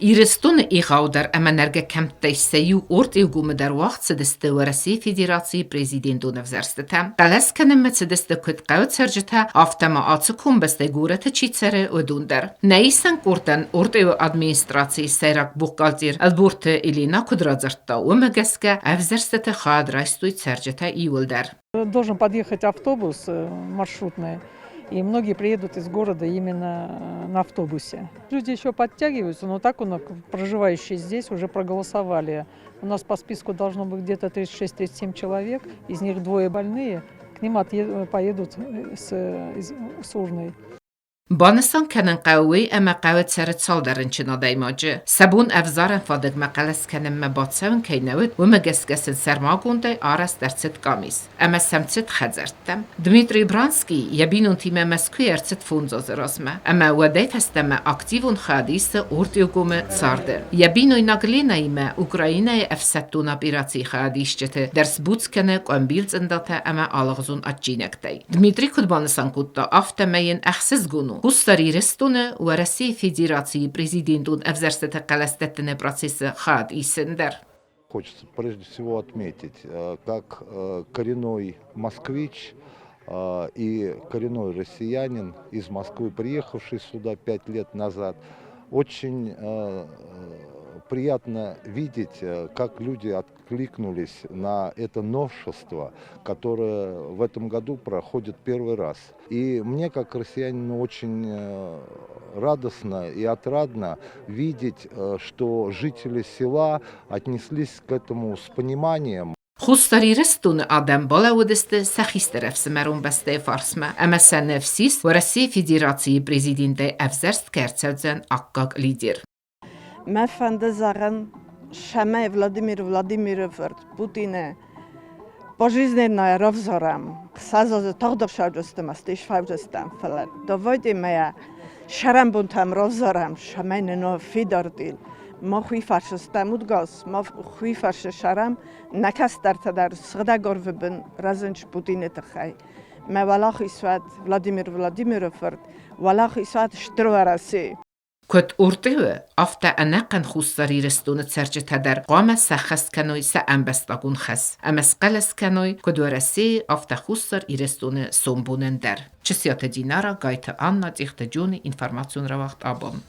Ирыстоны егъаудӕр ӕмӕ нӕргӕ кӕмттӕй сӕ иу Ортъеугомы дӕр уагъд цыдысты Уӕрӕсейы Федерацийы президентон ӕвзӕрстытӕ. Хъӕлӕс кӕнынмӕ цыдысты куыд хъӕуы цӕрджытӕ, афтӕ ма ацы комбӕстӕй горӕты чи цӕры, уыдон дӕр. Нӕ исӕн къордӕн Ортъеуы администрацийы сӕйраг бухгалтер Ӕлборты Елена куыд радзырдта, уымӕ гӕсгӕ ӕвзӕрстыты хайад райстой цӕрджытӕ иууылдӕр. Должен подъехать автобус маршрутный, и многие приедут из города именно на автобусе. Люди еще подтягиваются, но так у нас проживающие здесь уже проголосовали. У нас по списку должно быть где-то 36-37 человек, из них двое больные, к ним поедут с урной. Банысан кӕнын хъӕуы уый, ӕмӕ хъӕуы цӕры цалдӕр рынчын адӕймаджы. Сӕ бон ӕвзарӕн фадыгмӕ хъӕлӕс кӕнынмӕ бацӕуын кӕй нӕ уыд, уымӕ гӕсгӕ сын сӕрмагондӕй арӕзт ӕрцыд къамис ӕмӕ сӕм цыд хӕдзӕрттӕм. Дмитрий Бранский йӕ бинонтимӕ Мӕскуыйы ӕрцыд 5 азы размӕ ӕмӕ уӕдӕй фӕстӕмӕ активон хайад исы Ортъеугомы царды. Йӕ бинойнаг Ленӕимӕ Украинӕйы ӕфсӕддон операцийы хайадисджыты дӕр сбуц кӕны къуымбил цъындатӕ ӕмӕ алыгъуызон адджинӕгтӕй. Дмитрий куыд банысан кодта, афтӕмӕй йын ӕхсызгон у, Хуссар Ирыстоны Уӕрӕсейы Федерацийы президентон ӕвзӕрстыты хъӕлӕсдӕттыны процессы хайад исын дӕр. Хочется прежде всего отметить, как коренной москвич и коренной россиянин из Москвы, приехавший сюда 5 лет назад, очень приятно видеть, как люди откликнулись на это новшество, которое в этом году проходит первый раз. И мне, как россиянину, очень радостно и отрадно видеть, что жители села отнеслись к этому с пониманием. Хуссар Ирыстоны адӕм балӕууыдысты сӕ хистӕр ӕфсымӕрон бӕстӕйы фарсмӕ ӕмӕ сӕ ныфс ис, Уӕрӕсейы Федерацийы президентӕй ӕвзӕрст кӕй ӕрцӕудзӕн аккаг лидер. Мӕ фӕнды зӕгъын, цӕмӕй Владимир Владимиры фырт Путины пожизненное равзарӕм. 20 азы тагъддӕр сӕвджыстӕм, ӕстӕй сфӕвджыстӕм, фӕлӕ давайте мӕ сӕрӕнбонтӕм равзарӕм, цӕмӕй нын фидардил. Мах уый фарс стӕм удгас, мах уый фарс сӕрӕм, нӕ кӕстӕртӕ дӕр сыгъдӕг арвы бын рӕзынц Путины тыххӕй. Мӕ уӕлахиз уӕд Владимир Владимиры фырт, уӕлахиз уӕд Стыр Уӕрӕсе! Куыд Ортъеуы, афтӕ ӕнӕхъӕн Хуссар Ирыстоны цӕрджытӕ дӕр хъуамӕ сӕххӕст кӕной сӕ ӕмбӕстагон хӕс ӕмӕ схъӕлӕс кӕной куыд Уӕрӕсейы, афтӕ Хуссар Ирыстоны сомбонӕн дӕр. Чысиаты Динара, Гайты Анна, Цъехты Джони, информацион рауагъд абон.